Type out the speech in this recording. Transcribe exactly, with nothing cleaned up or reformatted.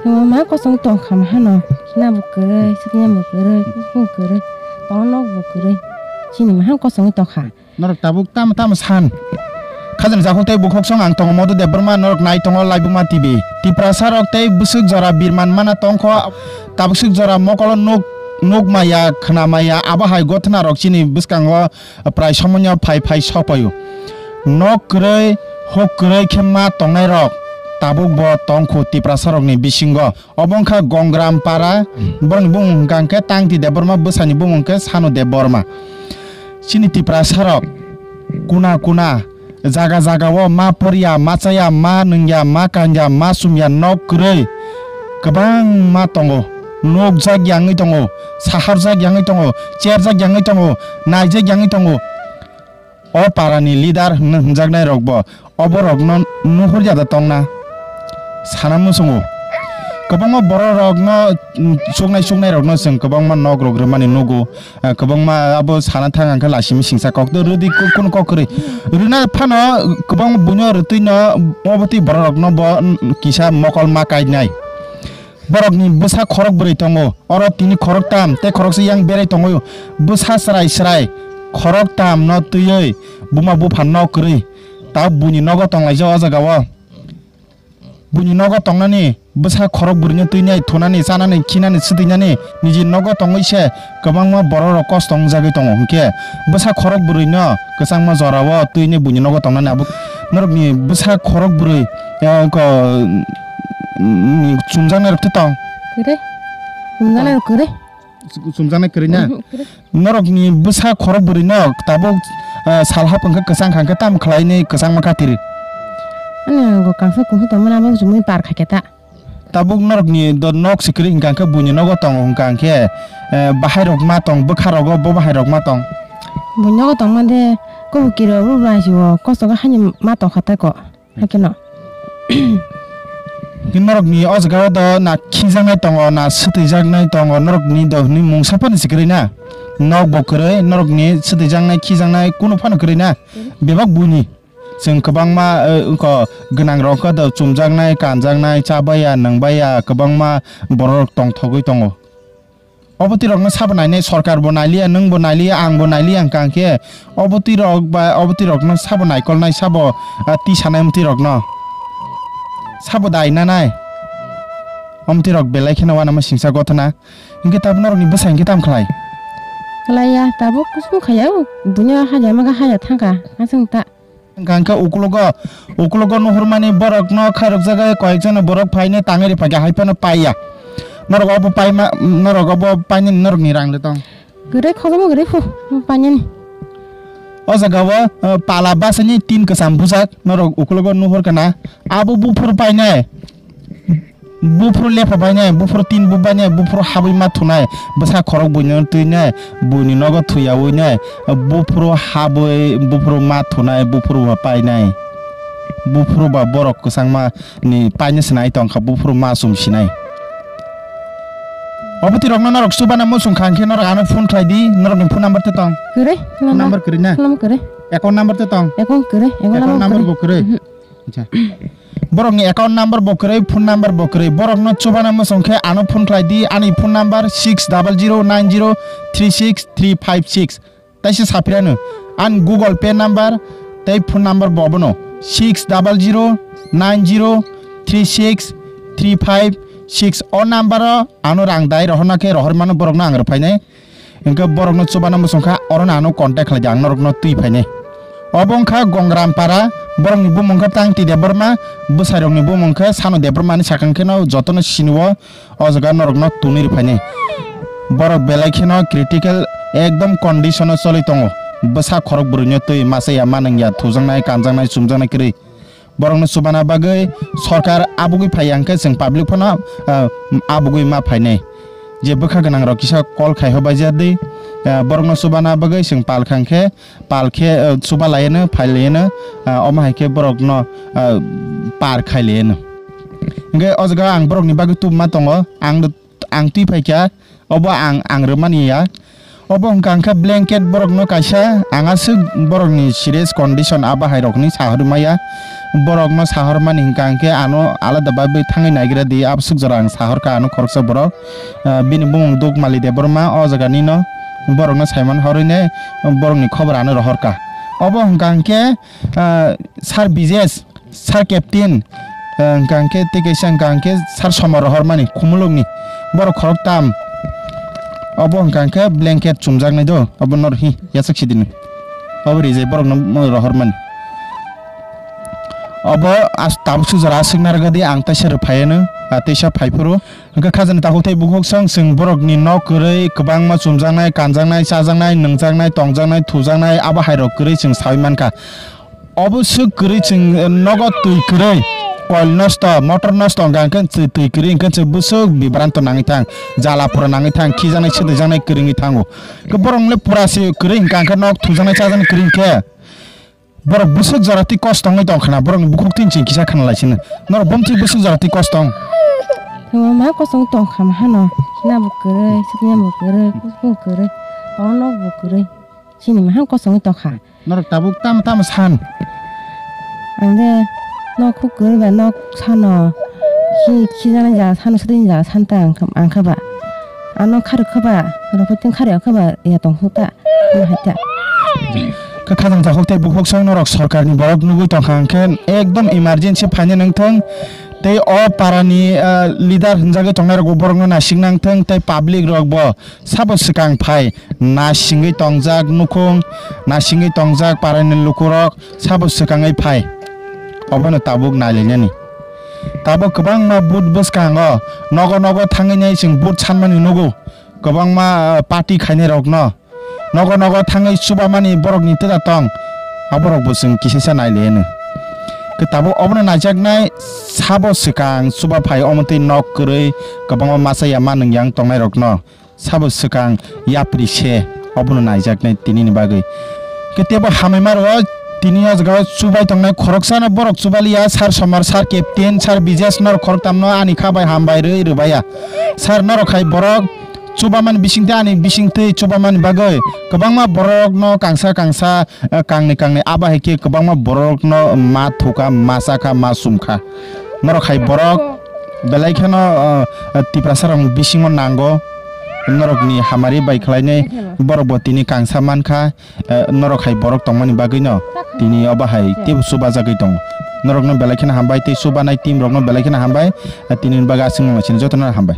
Tamo ma kosong tong kha ma hano. Khina bo kwrwi, suknya bo kwrwi, kusung kwrwi, tong nok bo kwrwi. Chini ma han kosong tong kha. Norok tabuk tamo tamo san. Khajani jakhuk tei bukhuk song ang tongo Modu Debbarma, norok nai tongo Laibuma T V. Tiprasa rok tei bwswk jora birman mana tongkho, tabuk swk jora mokolo nuk, nuk maya, khna maya, abo hai gotna rok chini bwskango prai somonyo phai phai sopaio. Nok kwrwi, huk kwrwi khe ma tongnai rok tabuk bo tongkho Tiprasa rokni bisingo. Obo wngkha Gongram Para, borokni bumung hwnkha hwnkhe Tangti Debbarma, bwsani bumung hwnkhe Sanu Debbarma. Chini Tiprasa rok kuna kuna, jaga jaga o ma porya, ma chaya, ma nungya, ma kangya, ma sumya nok kwrwi kwbangma tongo. Nukjak yangwi tongo, saharjak yangwi tongo, cherjak yangwi tongo, naijak yangwi tongo. O parani leader hwnwi hwnjaknai rokbo oborokno nuhurya da tongna sana muchungo. Kwbangma bororokno, mm, chuknai chuknairokno chwng kwbangma nok rok rwmani nugo. Ah, kwbangma abo sana thang ang khe lasimi singsa kok to rwdi ku-, kunu kok kwrwi. Rwna phano kwbangma buino rwtwino obotwi bororokno bo, mm, kisa mokol ma kainai. Borokni bwsa khorok bwrwi tongo, oro tini khorok tam tei khoroksa yang berai tongo. Bwsa chwrai chwrai khorok tam no twiwi buma bupha nok kwrwi ta buini nogo tonglaijak o jaga o. Buini nogo tongnani bwsa khorok bwrwino twinai thunani chanani khinani swtwinani niji nogo tongwi se kwbangma borok rok kosto wngjagwi tongo, hinkhe bwsa khorok bwrwino kwchangma jora o twini buini nogo tongnani abo norokni bwsa khorok bwrwi, eh, ko, mm, chumjaknai rok tong? Kwrwi. Chumjaknai rok kwrwi. Chumjaknai kwrwi na? Mhm, kwrwi. Norokni bwsa khorok bwrwi no tabuk, eh, sal hap wngkha kwchang kha hwnkhe tamo khlainwi kwchangma kha tiri? Ani ango kangsa kuhu tongmani abo chumui par kha khe ta. Tabuk norokni do nok se kwrwi hwnkha hwnkhe buini nogo tongo hwnkha hwnkhe, eh, bahai rok ma tong bwkha rogo bo bahai rok ma tong? Buini nogo tongma de kuhu kiro rubra si o kosto khe hani ma tong kha ta ko. Hakeno. Norokni o jaga o do na khijaknai tongo, na swtwijaknai tongo, norokni do hwnwi mungsa phano swkirwi na. Nok bo kwrwi, norokni swtwijaknai, khijaknai kunu phano kwrwi na. Bebak buini. Chwng kwbangma, eh, wngkha gwnang rok khe do chumjaknai, kanjaknai, chabaiya, nwngbaiya, kwbangma borok rok tongthogwi tongo. Obo twi rokno sabo nainai, sorkar bo nailiya, nwng bo nailiya, ang bo nailiya hwnkha hwnkhe obo twi rok ba obo twi rokno sabo naikolnai, sabo, ah, tisanai omo twi rokno sabo dai nanai. Omo twi rok belai kheno uanama singsa gothona. Hinkhe tabuk norokni bwsa hinkhe tamo khlai? Khlaiya, tabuk kusung khaiya, buino haya maga haya thangkha, aswng ta. Hwnkha hwnkhe ukologo, ukologo nuhurmani borokno khairokjagwi koyekjano borok phainai tangwi rwphaikha, hai phano paiya. Norok obo paima, norok obo painani norokni rang de tong? Kwrwi, khojamo kwrwi phu, painani. O jaga o, eh, pala basani tin kwcham bujak, norok ukologo nuhurkha na, abo buphuru painai. Buphuru lepha bainai, buphuru tin bu bainai, buphuru habwi ma thunai, bwsa khorok buino twinai, buini nogo thwiyawi nai, buphuru habwi, buphuru ma thunai, buphuru ba painai, buphuru ba borok kwchangma ni paina sinai tongkha, buphuru ma sum sinai. Obo twi rokno norok chubana muchung kha, hwnkhe norok ano phone khlai di, norokni phone number twi tong? Kwrwi, phone number kwrwi na? Phone number kwrwi. Account number twi tong? Account kwrwi, account number bo kwrwi. Mhm. Acha. Borokni account number bo kwrwi, phone number bo kwrwi. Borokno chubana muchung khe ano phone khlai di. Ani phone number six double zero nine zero three six three five six. Taisa sapirano. Ani Google Pay number tei phone number bo abono six double zero nine zero three six three five six. O number o ano rang dai rohorna khe rohormano borokno ang rwphainai. Hwnkhe borokno chubana muchung kha, orono ano contact khlai di, ang norokno twi phainai. Obo wngkha Gongram Para, borokni bumung khe Tangti Debbarma, bwsairokni bumung khe Sanu Debbarma hinwi sakang kheno jotono sinio, o jaga norokno tunwi rw phainai. Borok belai kheno critical, ekdom condition o choli tongo. Bwsa khorok bwrwino twi masa ya, manang ya, thujaknai, kanjaknai, chumjaknai kwrwi. Borokno chubana bagwi sorkar abugwi phaiya hwnkhe chwng public phano, ah, abugwi ma phainai. Je bwkha gwnang rok kisa call khai hobaijak di, ah, borokno chubana bagwi chwng pal kha hwnkhe pal khe, ah, chuba laiano phai laiano, ah, omo hai khe borokno, ah, par khai laiano. Hwnkhe o jaga ang borokni bagwi tubuma tongo, ang, ang twi phaikha, obo ang, ang rwmani ya. Obo hwnkha hwnkhe blanket borokno kaisa ang aswk borokni serious condition abo hai rokni sahorwi maya. Borokno sahormani hwnkha hwnkhe ano alada bagwi thangwi naigra di, aboswk jora ang sahorkha ano khoroksa borok. Ah, bini bumung Dukmali Debbarma, o jaganino borokno saiman horwine borokni khobor ano rohorkha. Obo hwnkha hwnkhe, ah, Sir Bijesh, Sir Captain, ah, hwnkha hwnkhe tei kaisa hwnkha hwnkhe Sir Somar rohormani Khumulukni borok khoroktam. Obo hwnkha hwnkhe blanket chumjaknai do, obo nor hi yachak sidini. Obo rijai borokno rohormani. Obo as-, tabuk sujara aswk narwkdi ang teisa rwphaiano, ah, teisa phaiphuru. Hwnkhe khajani takhuk tei bukhuk song chwng borokni nok kwrwi kwbangma chumjaknai, kanjaknai, chajaknai, nungjaknai, tongjaknai, thujaknai, abo hairok kwrwi chwng saui mankha. Obo swk kwrwi chwng, eh, nogo twi kwrwi, koil nosto, motor nosto wngkha hwnkhe chwng twi kwrwi hwnkhe chwng bwswk bibranto nangwi thang, jala pura nangwi thang, khijaknai, swtwijaknai kwrwngwi thango. Khe borok le pura se kwrwi hwnkha hwnkhe nok thujaknai, chajaknai kwrwi hwnkhe. Borok bwswk jora twi kosto wngwi tong khna, borokni bukhuk twi chwng kisa khna lai sino. Norok bomtwi bwswk jora twi kosto wng? Tamo ma kosto wngwi tong kha ma hano. Khina bo kwrwi, swkna bo kwrwi, kuchuk bo kwrwi, oro nok bo kwrwi. Chini ma hano kosto wngwi tong kha. Norok tabuk tamo tamo san? Ang de nok khuk kwrwi ba nok sano. Khi, khijaknai jaga sano, swtwini jaga santa ang kha, ang kha ba. Ano kharwi kha ba, rokho teng kharwi kha ba, ya tong kha ta. Ano hai ta. Khe khajang takhuk tei bukhuk song norok sorkarni borok nugwi tongkha hwnkhe ekdom emergency phaina nangthang tei o parani, ah, leader hwnjagwi tongnairokbo borokno naising nangthang tei public rokbo sabo swkang phai naisingwi tongjak nukhung, naisingwi tongjak parani lukurok sabo swkangwi phai. Obono tabuk nailainani. Tabuk kwbangma vote bwskango nogo nogo thangwi nai chwng vote sanmani nugo. Kwbangma, ah, party khainairokno nogo nogo thangwi chubamani borokni twda tong, aborokbo chwng kisaisa nailaiyano. Khe tabuk obono naijaknai sabo swkang chuba phai omo twi nok kwrwi kwbangma masa ya ma nwngyang tongnairokno sabo swkang yapri se obono naijaknai tinini bagwi. Khe teibo hamai ma rwo tini o jaga o chubai tongnai khoroksano borok chubaliya, Sir Somar, Sir Captain, Sir Bijesh norok khoroktamno ani kha bai hambai rwi rwbaiya. Sir norok hai borok chubamani bisingtwi ani bisingtwi chubamani bagwi kwbangma borokno kangsa kangsa, eh, kangni kangni abo hai khe kwbangma borokno ma thukha, ma chakha, ma sumkha. Norok hai borok belai kheno, eh, Tiprasa rokni bisingo nango. Norokni hamari bai khlainai borokbo tini kangsa mankha. Eh, norok hai borok tongmani bagwino tini obo hai teibo chubajagwi tongo. Norokno belai kheno hambai tei chubanai team rokno belai kheno hambai. Eh, tinini bagwi aswk nang sini jotono hambai.